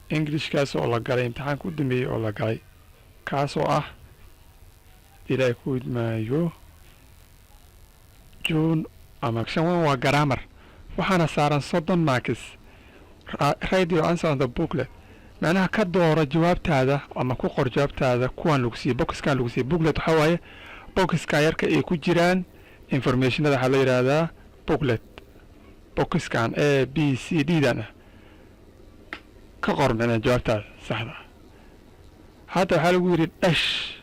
Englishkaas oo la galay, imtixaanka u dambeeyey oo la galay, kaasoo ah, Ilaahay ku idmaayo, June ama shan. Waa grammar, waxaana saaran 30 marks. Write your answer on the booklet, macnaha ka dooro jawaabtaada ama ku qor jawaabtaada kuwaan lagu siiyey, boxkan lagu siiyey. Booklet waxaa waaye boxka yarka ay ku jiraan informationada, waxaa la yidhaahdaa booklet. Boxkan A, B, C, D dan ah ka qor macnaha jawaabtaada saxda ah. Hadda waxaa lagu yidhi dash,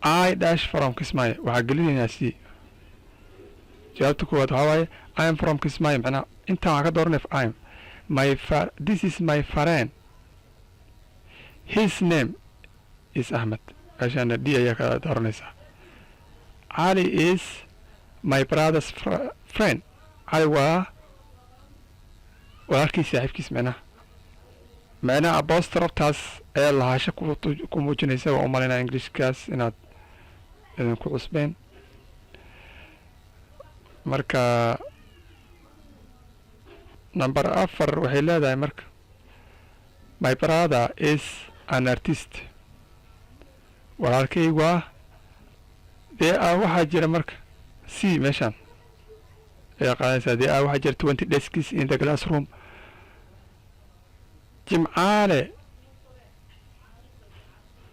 I dash from Kismaayo. Waxaa gelinaynaa C. Jawaabta koowaad waxaa waaye "I am from Kismaayo". Macnaha intaan waxaa ka dooranay I am my fa. This is my friend, his name is Ahmed. Meeshaana D ayaa ka dooranaysaa. Ali is my brother's friend. Cali waa walaalkiis saaxiibkiis. Macnaha apostrophe-taas ayaa lahaasho ku muujinaysa. Waa u malaynaya Englishkaas inaad idinku cusbeen. Marka number 4 waxay leedahay marka "My brother is an artist", walaalkay waa dee a. Waxaa jira marka C meeshaan ayaa qaadanaysaa. There are, waxaa jira, 20 desks in the classroom. Jimcaale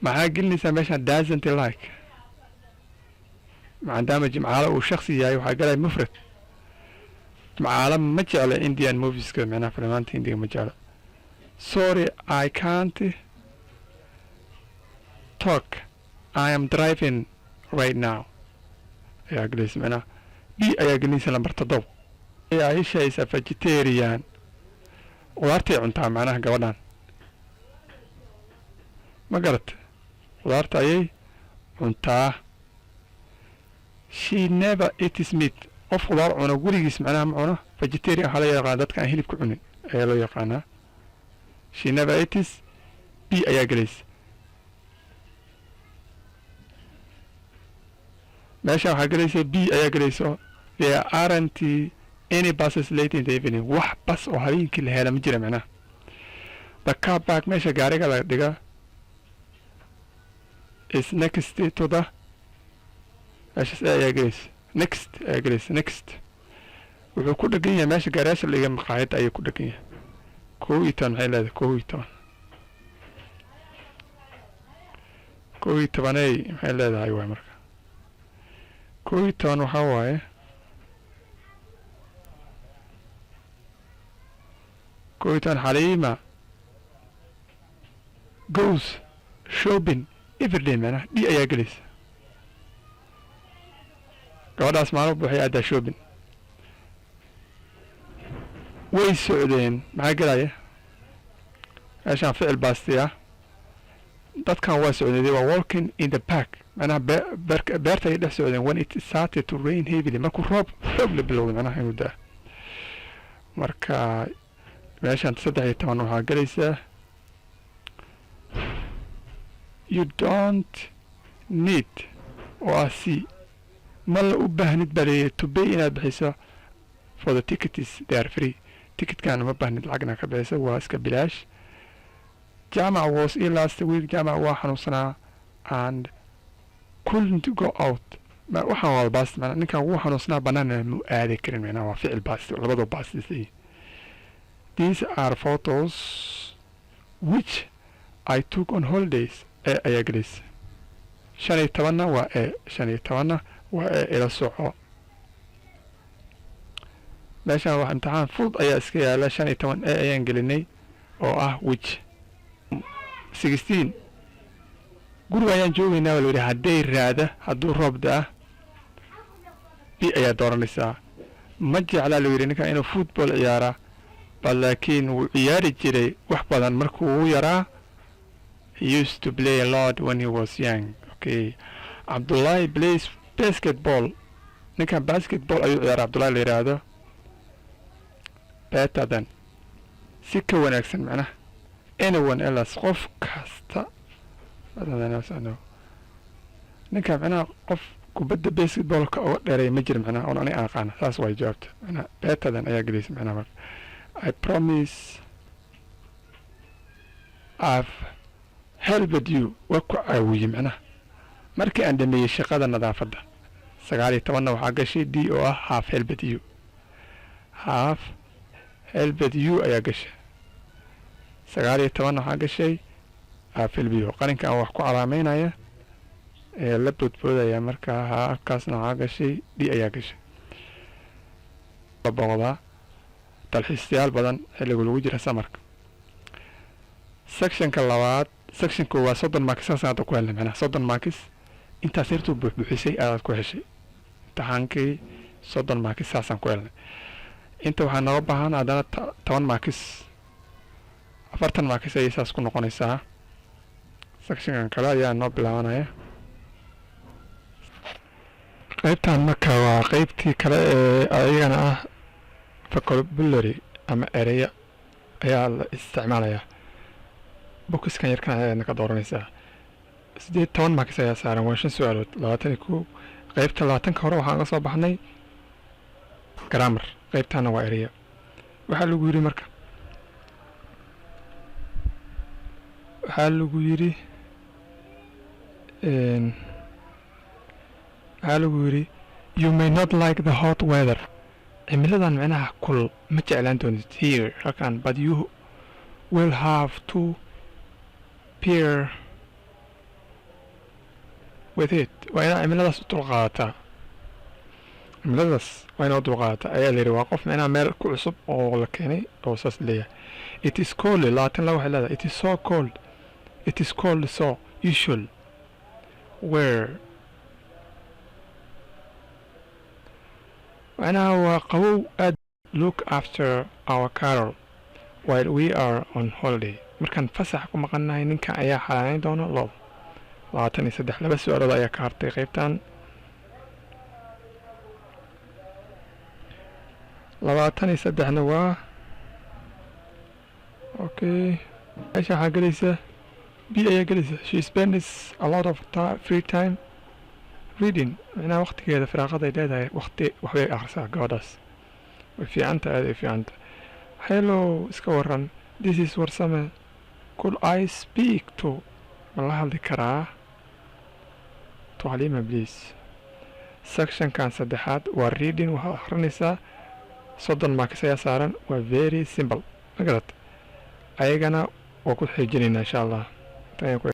maxaa gelinaysaa meeshaan? Doesn't like, maadaama Jimcaale uu shaksi yahay, waxaa galaya mufrad. Jimcaale ma jecla Indian movieska, macnaha filimaanta Indiga ma jecla. Sorry, I can't talk, I am driving right now ayaa gelaysa, macnaha B ayaa gelinaysa. Lambar 7, Aisha is a vegetarian, qudaartay cuntaa. Macnaha gabadhan ma garat, qudaarta ayay cuntaa. She never eats meat. Qof qudaar cuno weligiis macnaha ma cuno. Vegetarian waxaa loo yaqaana dadka aan hilibka cunin ayaa loo yaqaanaa. She never eats, B ayaa gelaysa. Meesha waxaa gelaysa B ayaa gelayso. There aren't any buses late in the evening. Wax bas oo habeenkii la hela ma jira macnaha. The car park, meesha gaariga la dhiga, is next to the, meeshaas A ayaa gelaysa, next ayaa gelaysa. Next wuxuu ku dhegan yahay meesha gaariyaasha la dhiga, maqaayadda ayuu ku dhegan yahay. 11 maxay leedahay? 11, 11ey maxay leedahay? Waay marka 11 waxaa waaye 11, Xaliima goes shopping everyday, macnaha D ayaa gelaysa. Gabadhaas maalin walba waxay aadaa shopping. Way socdeen, maxaa gelaya meeshaan? Ficil past ah. Dadkan waa socdeen, they were walking in the park, macnaha beerta ayay dhex socdeen, when it started to rain heavily, markuu roob xoog la bilowday macnaha inuu daa. Marka meeshaan 13 waxaa gelaysaa "You don't need", oo ah C. Ma la u baahnid baa leeyahay to pay, inaad bixiso, for the tickets, they are free. Ticketkan uma baahnid lacag inaad ka bixiso, waa iska bilaash. Jaamac was ill last week. Jaamac waa xanuunsanaa and couldn't go out. Waxaan waa past, macnaa ninkan wuu xanuunsanaa, banaana mu aadi karin, macnaa waa ficil past, labadoo past isleeyihin. These are photos which I took on holidays. A ayaa gelaysa. 15-na waa A, 15-na waa A. Ila soco, meeshaan wax imtixaan fudud ayaa iska yaala. 15 A ayaan gelinay oo ah which. 16, guriga ayaan joogaynaa baa la yidhi hadday raada, hadduu roob daa. B ayaa dooranaysaa. Ma jeclaa la yidhi ninkan inuu football ciyaaraa ba, laakiin wuu ciyaari jiray wax badan markuu uu yaraa. He used to play a lot when he was young. Okay, Cabdullahi plays basketball. Ninkan basketball ayuu ciyaaraa, Cabdullahi la yidhaahdo, better than, si ka wanaagsan macnaha, anyone else, qof kasta, better than else I know. Ninka macnaha qof kubadda basketballka uga dheereeya ma jira macnaha oon aniga aqaana. Saas waay jawaabta, macnaha better than ayaa gelaysa macnaha. Marka I promise I've helped you, waa ku caawiyey macnaha markii aan dhameeyey shaqada nadaafadda. 19-na waxaa gashay D oo ah have helped you. Have helped you ayaa gashay. 19-na waxaa gashay have helped you. Qalinka aan wax ku calaameynaya ee la boodboodaya marka halkaasna waxaa gashay D ayaa gashay. La booqdaa dalxiistayaal badan xilliga lagu jira summerka. Sectionka labaad, section koowaad 30 marks saas hadda ku helnay, macnaha 30 marks intaas yartuu buuxbuuxisay ayaad ku heshay imtixaankii. 30 marks saasaan ku helnay. Inta waxaa nooga baahan haddana 10 marks, 40 marks ayay saas ku noqonaysaa. Sectionkan kale ayaa noo bilaabanaya. Qaybtan marka waa qaybtii kale ee ayagana ah vocabulary ama ereya ayaa la isticmaalayaa. Boxkan yarkan ayaadna ka dooranaysaa. 18 marks ayaa saaran, waa shan su-aalood, 21. Qaybta 20-ka hore waxaan ka soo baxnay grammar, qaybtana waa ereya. Waxaa lagu yidhi marka, waxaa lagu yidhi you may not like the hot weather, cimiladan micnaha kul ma jeclaan doontid, here, halkan, but you will have to bear with it, waa inaad cimiladaas u dulqaadataa. Cimiladaas waa inaad u dulqaadataa ayaa la yidhi. Waa qof micnaha meel ku cusub oo la keenay oo saas leeyahay. It is cold. 22 waxay leedahay it is so cold, it is cold, so you should wear, macnaha waa qabow aad. Look after our cattle while we are on holiday, markaan fasax ku maqannahay ninkan ayaa xalaaneyn doona looda. 23, laba su-aalood ayaa ka hartay qaybtan. 23-na waa okay. Meesha waxaa gelaysa B ayaa gelaysa. She spends a lot of free time reading, micnaha waqtigeeda firaaqada ay leedahay waqti waxbay akhrisaa gabadhaas. Way fiicanta, aad ay fiicanta. Hello, iska waran, this is Warsame, could I speak to, ma la hadli karaa, to Halima please? Sectionkan saddexaad waa reading, waxaad akhrinaysaa. 30 marks ayaa saaran, waa very simple, ma garat? Ayagana waa ku xijinaynaa insha Allah. Inta ayaan ku